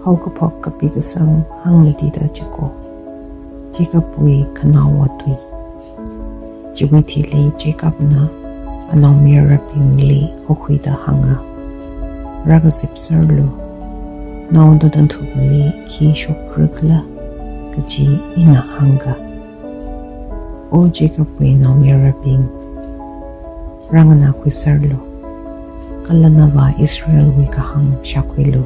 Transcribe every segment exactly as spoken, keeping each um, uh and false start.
Haokaphok kapi kasang hāngmatida chiko. Jacobwui khanaowa tui. Chiwui thili Jacobna anaomayarabingli hokhuida hānga, "Rākazipserlu, naoda tangthumli khi shokra khala kaji ina hāngka. O Jacobwui naomayarabing, rānganākhuiserlu, kala navā Israelwui kahāng shākhuilu.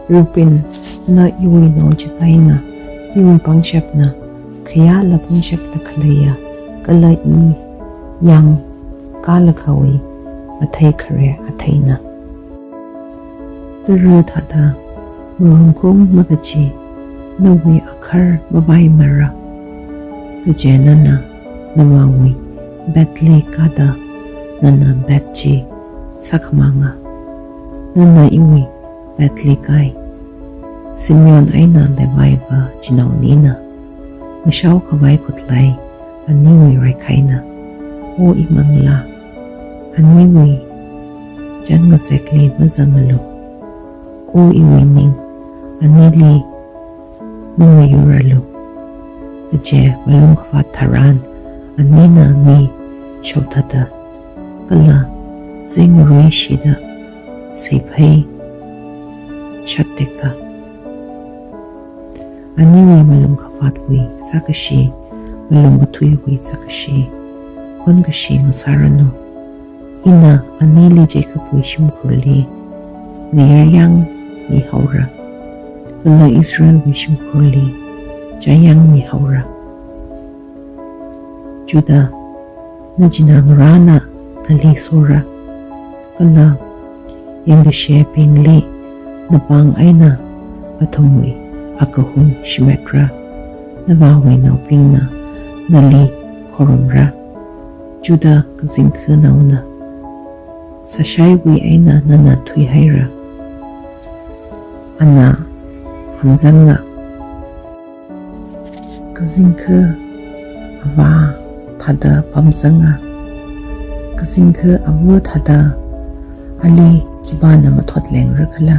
Reuben, na iwui nao chizaina, iwui pangshapna, khayāla pangshapla khaleiya, kala i yang kalakhawui athei khare atheina. Tara thāda marungkung makachi, nawui akhar mavaimara. Kaje nana navāwui Bethli kāda nana Beth chi sākhamanga. Nana iwui Bethli kāi. Simeon eina Leviva chinaonina. Ngashao khavai khutlai aniwui raikhaina. O imanglā, aniwui chān ngazekli mazangalu. O iwui ning, anili mangayuralu. Kaje malungkhavāt tharan anina mi shaothāda, kala zingrui shida seiphei shattekka. Aniwui malungkhavātwui sākashi, malungkathuiwui sākashi, khonkashi ngasāranu. Ina anili Jacobwui shimkhurli ngayaryāng mihaora, kala Israelwui shimkhurli chāyāng mihaora. Judah, nachinā ngarāna nali sora, kala yangkashebingli napāng eina athumwui akahum shimetra. Navāwui naobingna nali khorumra. Judah kazingkhanaona, sāshaiwui eina nana thuihaira. Ana hamzanga. Kazingkha avā thāda pamzanga. Kazingkha ava thāda ali khipāna mathotlengra khala?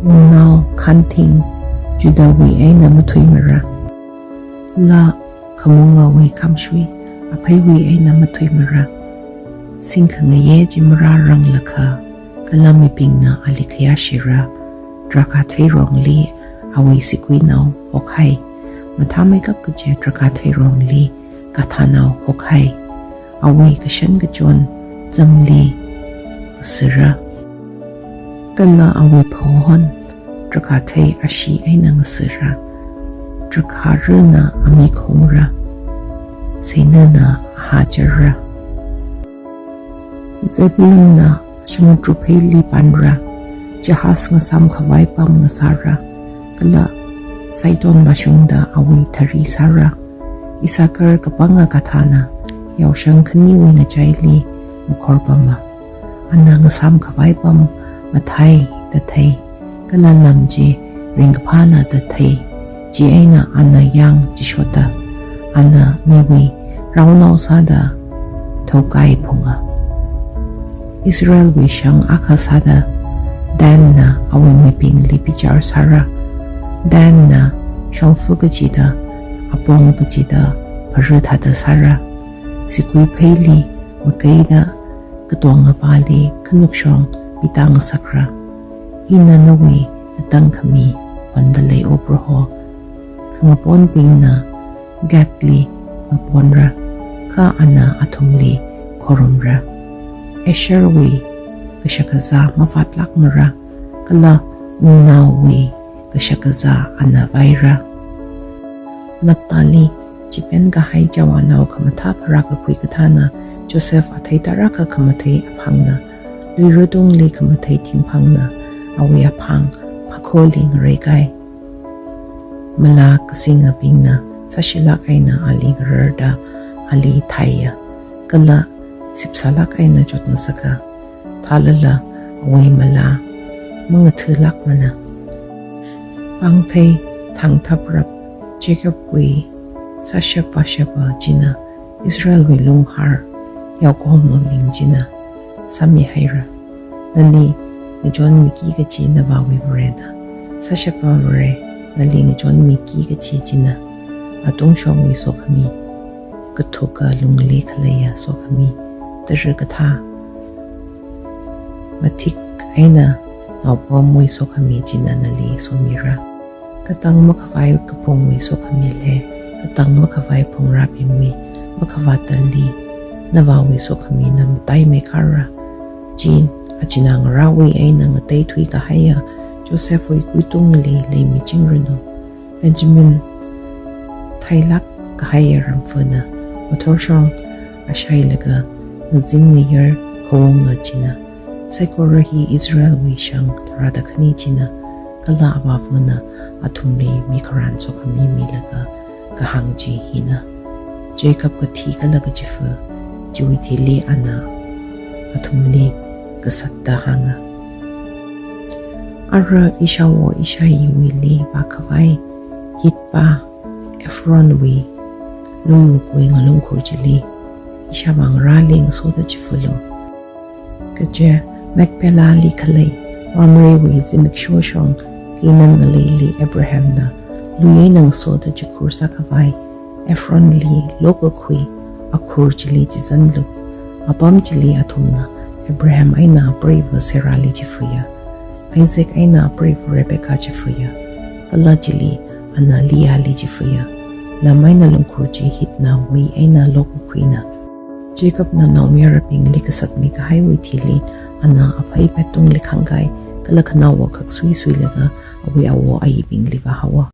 Wungnao khanting Judahwui eina mathuimara, kala khamungawui khamshui apheiwui eina mathuimara. Singkhangaye chi marāranglakha, kala mibingna ali khayāshira. Drakhātheirongli awui siguinao hokhai. Mathāmeikap kaje drakhātheirongli gadhanao hokhai. Awui kashan kachon chamli ngasira, kala awui phahon drakhāthei ashee eina ngasira. Drakhārana amik hungra, seinana ahā charra. Zebulunna samudru pheili pānra, jahaz ngasām khavai pam ngasāra, kala Sidon vāshungda awui thari sāra. Issachar kapanga gadhana yaoshang khaniwui ngachaili makhor pama. Ana ngasām khavai pam mathei da thei, kala lam chi ringkaphāna da thei. Chieina ana yāng chishotta, ana miwui raonao sāda thoukai phunga. Israelwui shang akha sāda Danna awui mibingli bichar sāra. Danna shongfa kachida, apong kachida phara thāda sāra. Sigui pheili makeida katongapāli khanukshong pitāngasakra. Ina nawui katang khami honda lei, O Proho. Khangaponbingna Gathli ngaponra, kha ana athumli khorumra. Asherwui kashakazā mavātlākmara, kala wungnaowui kashakazā ana vaira. Naphtali, chipen kahai chawanao khamathā pharākakhui kathāna, Joseph athei tarākha khamathei aphangna, luira tungli khamathei thingphangna, awui aphang phakholi ngareikai. Malā kasingabingna sāshilāk eina ali ngararda ali thaiya, kala sipsālāk eina chotngasaka. Thālala awui malā mangathālākmana. Pāngthei thangthaprap Jacobwui sāshap vāshapa china, Israelwui lunghār yaokahoma ming china sāmihaira. Nali ngachonmiki kachi navāwui Varena. Sāshappa Vare, nali ngachonmiki kachi china atungshongwui sokhami, kathuka lungli khaleiya sokhami, tara kathā mathik eina naopamwui sokhami china nali somira. Katang makhavai kaphungwui sokhamili, katang makhavai phungrābingwui makhavātali navāwui sokhamina mataimeikharra. Chi achinangarāwui eina ngateithui kahaiya Josephwui kuitungli leimichingranu. Benjamin thailāk kahaiya ramfana ngathorshong ashailaga ngazin ngayar khaunga china. Saikora hi Israelwui shang tharāda khani china, kala avāvana athumli mikharān sokhami milaga kahāng chi hina. Jacob kathi kala kachifa, chiwui thili ana athumli kasatda hānga. Ara ishāwo ishāyiwuili vākhavai Hitpa Ephronwui luiwui kui ngalungkhur chili ishāvāngarāli ngasoda chifalu. Kaje Machpelahli khalei Mamrewui zimikshoshong Canaan ngaleili Abrahamna lui eina ngasoda chikhur sākhavai Ephronli lokakhui akhur chili chizanlu. Apam chili athumna Abraham eina apreiva Sarahli chifaya, Isaac eina apreiva Rebecca chifaya, kala chili ana Leahli chifaya. Lam eina lungkhur chi Hitnawui eina lokakhuina. Jacobna naomayarabingli kasatmi kahaiwui thili ana aphei petungli khāngkai, kala khanaowa khak suisuilaga awui awo ayibingli vāhaowa.